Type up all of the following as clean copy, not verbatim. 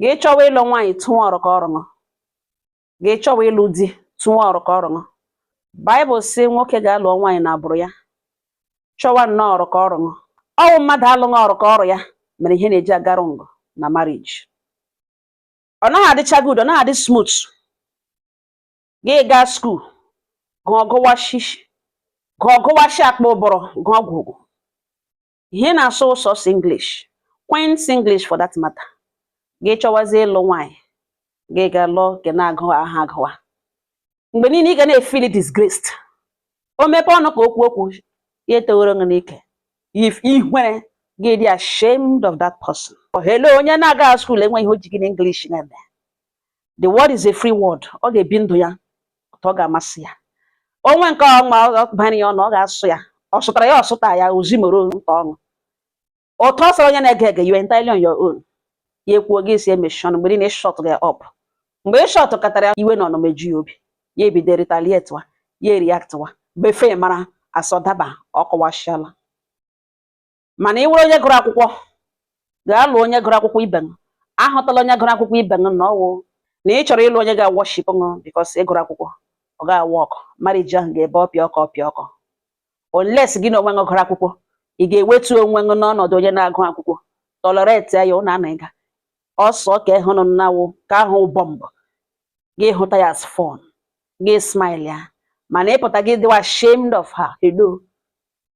Gị chọwa ịlụ nwaanyị, tụwa ọrụ ka ọrụ ṅụ. Gị chọwa ịlụ di, tụwa ọrụ ka ọrụ ṅụ. Baịbụl sị nwoke ga-alụ nwaanyị na agbụrụ ya, chọwa nnọọ ọrụ ka ọrụ ṅụ. Ọwụ mmadụ alụghị ọrụ ka ọrụ ya mere ihe na-eji agarụ ngụ na marriage. Ọ naghị adịcha good, ọ naghị adị smooth. Gị gaa school, gụọ, gụwa shishi, gụọ, gụwashi akpa ụbụrụ, gụọ gwụgwụ ihe na-asụ sọsọ English, Queen's English for that matter. Gị chọwazie ịlụ nwaanyị, gị ga lụọ nke na-agụ aha agụwa. Mgbe niile ị ga na-efeel disgraced. O mepee ọnụ ka okwu okwu ya etowere gị n'ike, if ihwere gị dị ashamed of that person. Hello, onye na-aga school enweghị ihe o ji gị n'English na-eme. The world is a free world. Ọ ga-ebi ndụ ya otu ọ ga-amasị ya. Onwe nke ọma ọ banyere ya ọnụ, ọ ga-asụ ya, ọ sụtara ya, ọ sụta ya ozimoro nta ọṅụ ụtọ ọ sọrọ onye na-ege ege. You entirely on your own. Ya ekwuo, gị si emechi ọnụ. Mgbe niile shut gị up. Mgbe ị shut katara ya, iwe na ọnụma eju ya obi, ya ebido retaliate wa, ya react wa befe mara asọ daba ọ kọwasịala. Mana ị were onye gụrụ akwụkwọ, gaa lụọ onye gụrụ akwụkwọ ibe gị. Ahụtala onye gụrụ akwụkwọ ibe gị na ọwụ na ị chọrọ ịlụ onye ga-worship ṅụ because ị gụrụ akwụkwọ, ọ ga-awa ọkụ. Marriage ahụ ga-ebe ọpịa ọkọ ọpịa ọkọ, unless gị na onwe gị gụrụ akwụkwọ, ị ga-ewetu onwe gị n'ọnọdụ onye na-agụ akwụkwọ, tolerate ya. Ụnụ ana ịga ọsọ ka ịhụnụ nnawụ ka ahụ bọmbụ gị hụta ya as fun, gị smile ya, mana ịpụta gị dịwa ashamed of her. Hello,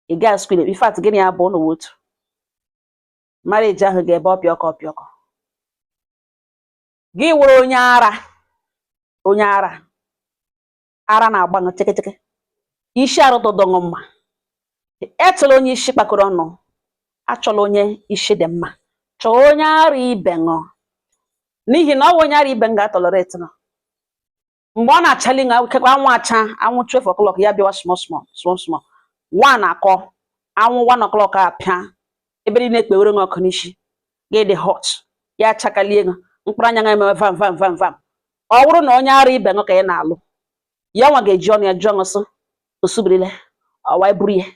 ị gaa school, in fact, gịnị ya bụ ụnụ otu marriage ahụ ga-ebe ọpịa ọkọ ọpịa ọkọ. Gị wụrụ onye ara, onye ara, ara na-agba ṅụ chekecheke, isi arụtụdọṅụ mma. Etụla onye isi kpakọrọ ọnụ, achọla onye isi dị mma, chọọ onye ara ibe ṅụ, n'ihi na ọ bụ onye ara ibe m ga-atolerate nọ mgbe ọ na-achali ṅụ kekwa anwụ acha, anwụ 12 o'clock ya bịawa small small small small, one akọ anwụ, 1 o'clock apịa ebe niile ekpewere ṅụ ọkụ n'isi gị dị hot, ya achakalie ṅụ mkpụrụ anya emewe vam vam vam vam. Ọ bụrụ na onye ara ibe ṅụ ka ị na-alụ, ya nwa ga-eji ọnụ ya jụọ ṅụ sị osubirile ọwa eburu ya,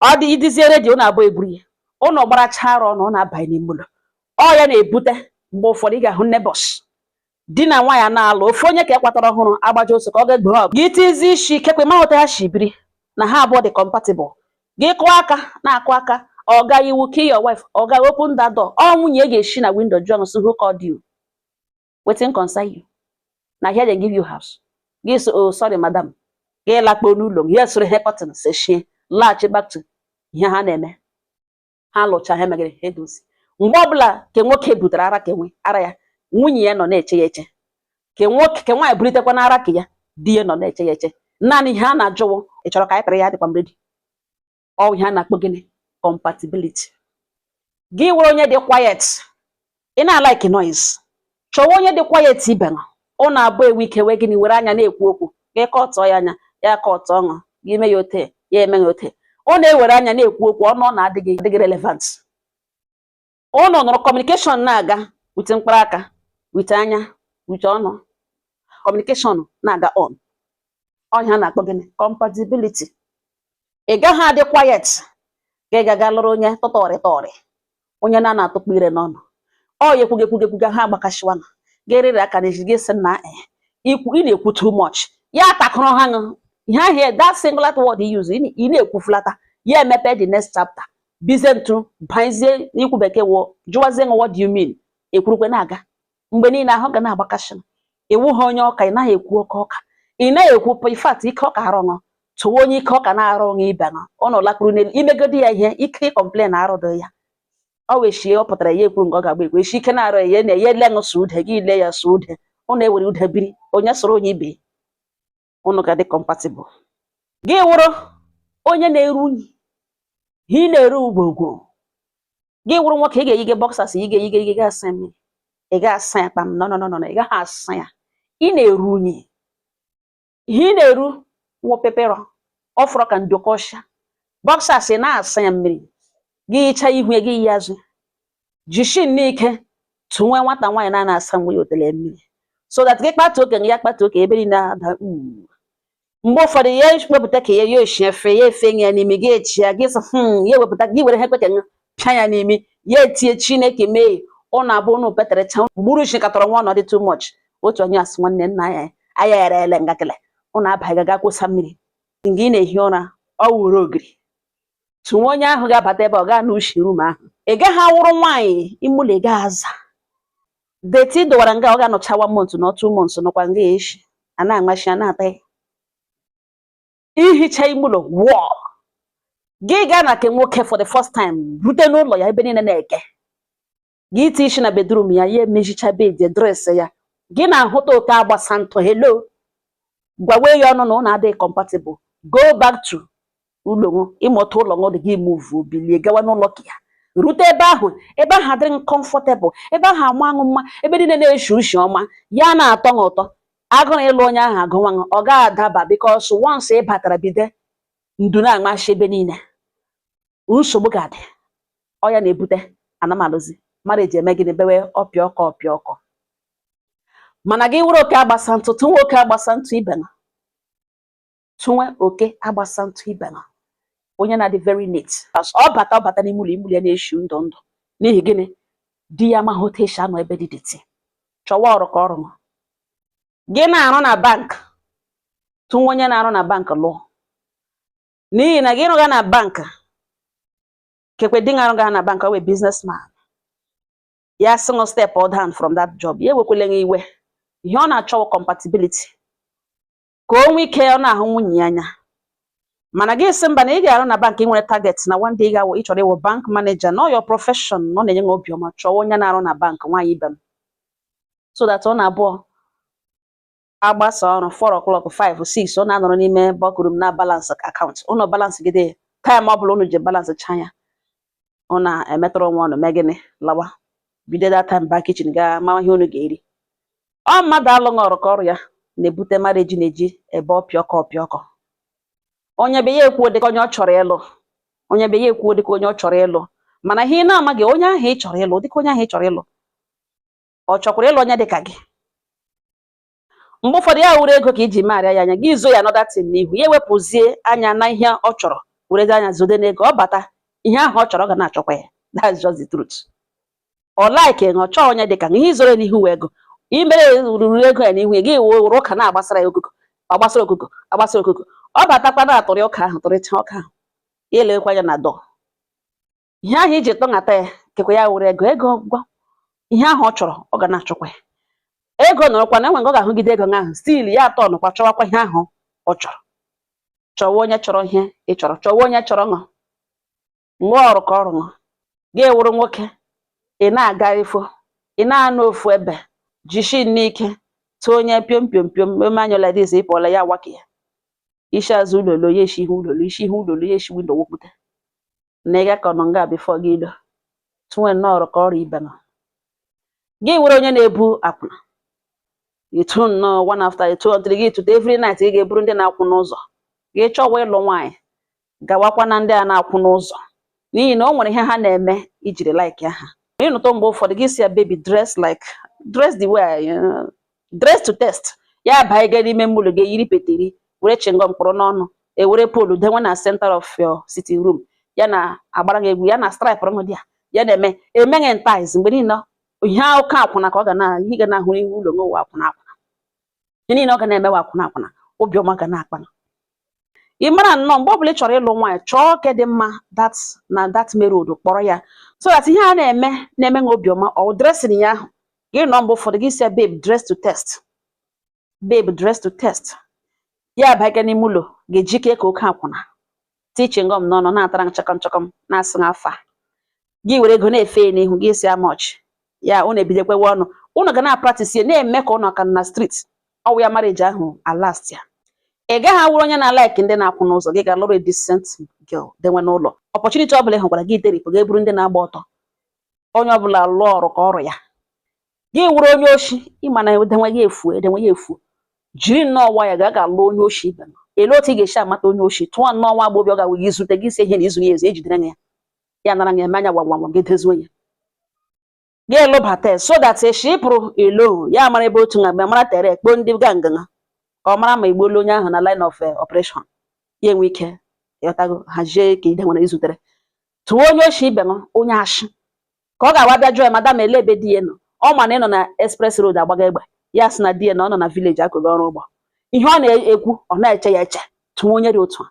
ọ dị idizie ready. Ụnụ abụọ eburu ya, ụnụ gbaracha arụ ọnụ, ọ na-abanye n'ime ụlọ. Ọ ya na-ebute mgbe ụfọdụ ị ga-ahụ neighbors, di na nwaanyị na-alụ, ofu onye ka e kwatara ọhụrụ agbaja ose ka ọ ga-egbo ọgụ. Gị tizi isi ikekwe ma otu ha si biri na ha abụọ dị compatible. Gị kụọ aka na-akụ aka, ọ ga iwu kill your wife, ọ ga open that door. Ọ nwunye ga-esi na window jụọ sị, "Who called you? Wetin concern you? Na here they give you house?" Gị sị, "Oh, sorry, madam." Gị lakpuo n'ụlọ, ya soro ihe curtain sechie, laghachi back to ihe ha na-eme. Ha lụcha, ha megere, ha edozi. Mgbe ọbụla ke nwoke butere ara, ke nwe ara ya, nwunye ya nọ na-eche ya eche. Ke nwoke, ke nwaanyị bulitekwa n'ara ke ya, di ya nọ na-eche ya eche. Naanị ihe a na-ajụwụ, "Ị chọrọ ka anyị pịrị ya?" Dịkwa m ready. Ọ ihe a na-akpọ gịnị? Compatibility. Gị were onye dị quiet, ị na-alike noise, chọwa onye dị quiet ibe ṅụ. Ụnụ abụọ enwe ike wee gịnị, were anya na-ekwu okwu. Gị kọtọọ ya anya, ya kọtọọ ọṅụ gị, mee ya ote, ya eme ya ote. Ọ na-ewere anya na-ekwu okwu, ọnụ ọ na-adịghị adịghị relevant. Ụnụ nụrụ, communication na-aga with mkpụrụ aka, with anya, with ọnụ, communication na-aga on. Ọhịa na-akpọ gịnị? Compatibility. Ị gaghị adị quiet ka ị gaga lụrụ onye tụtọrị tọrị, onye na na-atụkpọ ire n'ọnụ. Ọ ya ekwuga ekwuga ekwuga, ha agbakashiwana gị, rịrị aka n'ezi gị, sị na ikwu ị na-ekwu too much. Ya takụrụ ha ṅụ ihe ahụ, that singular word you use, ị na-ekwufulata ya, emepe the next chapter, bizie ntụ banyezie n'ikwu bekee wụ jụwazie ṅụ, "What do you mean?" Ekwurukwe na-aga. Mgbe niile ahụ ga na-agbakasị. Iwu ha onye ọka, ị naghị ekwu oke ọka, ị naghị ekwu. In fact, ike ọka arụ ṅụ, tụwa onye ike ọka na-arụ ṅụ ibe ṅụ. Ụnụ lakpuru n'elu imegodi ya ihe ike complain arụdị ya. Ọ wee shie, ọ pụtara ya ekwu nke ọ ga-agba ekwu eshi ike na-arụ ya na ya ele ṅụ sụ ude gị, ile ya sụ ude. Ụnụ ewere ude biri, onye sụrụ onye ibe, ụnụ ga-adị compatible. Gị wụrụ onye na-eru unyi, ị na-eru ugwogwo. Gị wụrụ nwoke, ị ga-eyi gị boxers, ị ga-eyi gị, ị ga-asa mmiri, ị ga-asa ya kpam. No, no, no, no, ị gaghị asa ya. Ị na-eru unyi, ihe ị na-eru wụ pepero ọ fọrọ ka ndokọsha boxers. Ị na-asa ya mmiri, gị hichaa ihu gị, yi azụ jishi n'ike tụnwe nwata nwaanyị na asa nwa ya otele mmiri, so that gị kpata oke ya kpata oke ebe niile ada. Mgbe ụfọdụ ya wepụta ka ya ya oshi efe ya efe ya n'imi gị, echi ya gị sị ya ewepụta gị, were ha ekwe ka pịa ya n'imi ya, etie Chineke mee. Ụnụ abụọ ụnụ peterecha gburu isi katọrọ nwa ọnọdụ too much. Otu onye asị nwanne nna ya aya erele ngakele, ụnụ abaghị ga kwụsa mmiri nga ị na-ehi ụra, ọ wuru ogiri tụnwe onye ahụ ga-abata ebe ọ gaa n'ushi room ahụ. Ị gaghị awụrụ nwaanyị ime ụlọ, ị gaghị aza dirty dọwara nga ọ ga-anọcha 1 month na 2 months nọkwa nga eshi a na-amachi a na-ata ya. Ihicha ime ụlọ wụọ gị gaa na nke nwoke for the first time, rute n'ụlọ ya, ebe niile na-eke gị ite isi na bedroom ya, ya emezicha bed, dress ya, gị na-ahụta oke agbasa ntụ. Hello, gwawe ya ọnụ na ụnụ adịghị compatible. Go back to ụlọ ṅụ, ịmụta ụlọ ṅụ dị gị, move bilie gawa n'ụlọ ka ya rute ebe ahụ. Ebe ahụ adịghị comfortable, ebe ahụ ama aṅụ mma, ebe niile na-eshi ushi ọma, ya na-atọ ṅụ ụtọ. Agụrụ ịlụ onye ahụ agụnwa ṅụ, ọ gaghị adaba, because once ị batara bido ndu na-amasị ebe niile, nsogbu ga-adị. Ọ ya na-ebute anamalụzi marriage eme gịnị, bewe ọpịa ọkọ ọpịa ọkọ. Mana gị were oke agbasa ntụ, tụnwe oke agbasa ntụ ibe na tụnwe oke agbasa ntụ ibe na onye na-adị very neat. As ọ bata n'ime ụlọ, ime ụlọ ya na-eshi ndụ ndụ. N'ihi gịnị? Di ya amaghị otu esi anọ ebe dị dirty. Chọwa ọrụ ka ọrụ gị na-arụ na bank, tụnwe onye na-arụ na bank lụọ, n'ihi na gị rụga na bank kekwe di na-arụga na bank, ọ wee businessman ya single step or down from that job, ya ewekwele ya iwe. Ihe ọ na-achọ wụ compatibility, ka o nwee ike ọ na-ahụ nwunye ya anya. Mana gị sị mba, na ị ga-arụ na bank, ị nwere target na one day ị ga-awụ, ị chọrọ ịwụ bank manager, know your profession ọ na-enye gị obiọma. Chọwa onye na-arụ na bank, nwaanyị ibe m, so that ọ na-abụọ agbasa ọrụ 4 o'clock, 5, 6, ọ na-anọrọ n'ime boardroom na balance account ụnụ, balance gide time ọ bụla unu ji balance cha ya, ọ na-emetụrụ onwe ọnụ mee gịnị, lawa bido that time ba kitchen gaa mawa ihe unu ga-eri. Ọ mmadụ alụghị ọrụ ka ọrụ ya na-ebute marriage na-eji ebe ọpịa ọkọ ọpịa ọkọ. Onye be ya ekwuo dịka onye ọ chọrọ ịlụ, onye be ya ekwuo dịka onye ọ chọrọ ịlụ, mana ihe ị na-amaghị, onye ahụ ị chọrọ ịlụ, dịka onye ahụ ị chọrọ ịlụ, ọ chọkwara ịlụ onye dịka gị? Mgbe ụfọdụ ya wuru ego ka iji marịa ya anya, gị zo ya another thing n'ihu ya, ewepụzie anya na ihe ọ chọrọ, werezi anya zode n'ego. Ọ bata, ihe ahụ ọ chọrọ ọ ga na-achọkwa ya. That's just the truth. Ọ like ọ chọọ onye dịka ihe izoro n'ihu wee ego imere ruru ego ya n'ihu ya, gị were ụka na-agbasara ya okuko, agbasara okuko, agbasara okuko. Ọ batakwa na atụrị ụka ahụ, tụrịcha ọka ahụ, ya elekwa ya na dọ ihe ahụ iji tọṅata ya kekwa ya were ego ego gwa ihe ahụ ọ chọrọ, ọ ga na-achọkwa ya. Ego nọrọkwa na enwe ọ ga-ahụgide ego ahụ, still ya atọ nọkwa chọwakwa ihe ahụ ọ chọrọ. Chọwa onye chọrọ ihe ị chọrọ, chọwa onye chọrọ ṅụ ṅụọ ọrụ ka ọrụ ṅụ. Gị wụrụ nwoke, ị na-aga ifo, ị na-anọ ofu ebe, jishi n'ike tụọ onye piom piom piom eme anya like this, ị pụọla ya awake ya isi azụ ụlọlo ya, esi ihu ụlọlo, isi ihu ụlọlo ya, esi window wụpụta na ịga ka ọ nọ nga before gị ilo tụnwe nnọọ ọrụ ka ọrụ ibe nọ. Gị were onye na-ebu akwụna ịtụ nnọọ one after ịtụ until gị tụta every night, ị ga-eburu ndị na-akwụ n'ụzọ. Gị chọwa ịlụ nwaanyị, gawakwa na ndị a na-akwụ n'ụzọ, n'ihi na o nwere ihe ha na-eme ijiri like ha. Ịnụtụ mgbe ụfọdụ gị si ya, "Baby, dress like, dress the way I, dress to test." Ya banye ga n'ime ụlọ gị, yiri peteri, were chewing gum mkpụrụ n'ọnụ, ewere pole denwe na center of your sitting room, ya na agbara gị egwu, ya na stripe rụṅụ dị ya, ya na-eme emeghe ntais mgbe niile. Ihe oke akwụna ka ọ ga na ihe ga na-ahụ n'ihu ụlọ n'ụwa, akwụna akwụna, ihe niile ọ ga na-emewe akwụna akwụna, obiọma ga na-akpa. Ị mara nnọọ mgbe ọbụla ị chọrọ ịlụ nwaanyị, chọọ ke dị mma that na that main road, kpọrọ ya so that ihe a na-eme na-eme nwa obiọma ọ dressing ya ahụ. Gị nọ mgbe ụfọdụ gị si ya, "Babe, dress to test, babe, dress to test." Ya abanye n'ime ụlọ, ga-ejike ka oke akwụna tii chewing gum n'ọnụ, na-atara nchakọm nchakọm, na-asị afa gị, were ego na-efe ya n'ihu gị, si amọch ya, unu ebidokwewe ọnụ, unu ga na-apractice ya, na-eme ka ụnụ ka na street ọwụ ya marriage ahụ alast ya. Ị gaghị awụrụ onye na-alike ndị na-akwụ n'ụzọ. Gị ga-alụrụ a decent girl denwe n'ụlọ. Opportunity ọbụla ị hụkwara gị teripụ ga-eburu ndị na-agba ọtọ. Onye ọbụla lụọ ọrụ ka ọrụ ya. Gị wụrụ onye oshi, ịma na edenwe ya efu, edenwe ya efu, jiri nnọọ nwayọ ga ga-alụ onye oshi ibe m. Elee otu ị ga-esi amata onye oshi? Tụọ nnọọ nwa agbọghọ ọ ga-awụ gị zute gị si ihe na izu ya ezu, ejidere ya, ya nara ya eme anya gwam gwam, gị dezuo ya, gị lụbata ya, so that echi ị pụrụ elo ya mara ebe otu nga mara tere kpoo ndị ganganga, ka ọ mara ma igbuola onye ahụ na line of operation, ya enwe ike ịghọtago hazie ka ide nwere izutere. Tụọ onye oshi ibe m, onye ashị. Ka ọ ga-awa bịa jụọ ya, "Madam, ele ebe di ya nọ?" Ọ ma na ị nọ na express road agbaga egbe, ya sị na di ya na ọ nọ na village akụghị ọrụ ụgbọ. Ihe ọ na-ekwu, ọ na-eche ya eche. Tụọ onye dị otu a,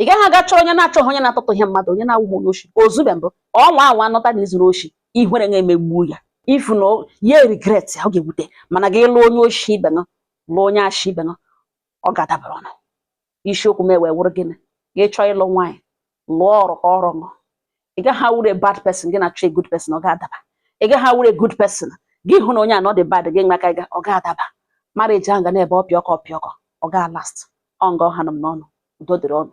ị gaghị aga chọọ onye na-achọghị, onye na-atụtụ ihe mmadụ, onye na-awụghị onye oshi ozube mbụ. Ọnwa anwa anọta na izuru oshi, ihere na-emegbu ya, ifu na ya regret ya, ọ ga-ewute. Mana gị lụọ onye oshi ibe gị, lụọ onye ashi ibe gị, ọ ga-adabara ọnụ. Isiokwu m ewee wụrụ gịnị? Gị chọọ ịlụ nwaanyị, lụọ ọrụ ka ọrụ ṅụ. Ị gaghị awụrụ a bad person, gị na-achọ a good person, ọ ga-adaba. Ị gaghị awụrụ a good person, gị hụ na onye a na ọ dị bad, gị nwaka ga ọ ga-adaba. Marriage ahụ ga na-ebe ọpịọkọ ọpịọkọ, ọ ga last. Ọ nga ọha nọ m n'ọnụ. Udo dịrị ọnụ.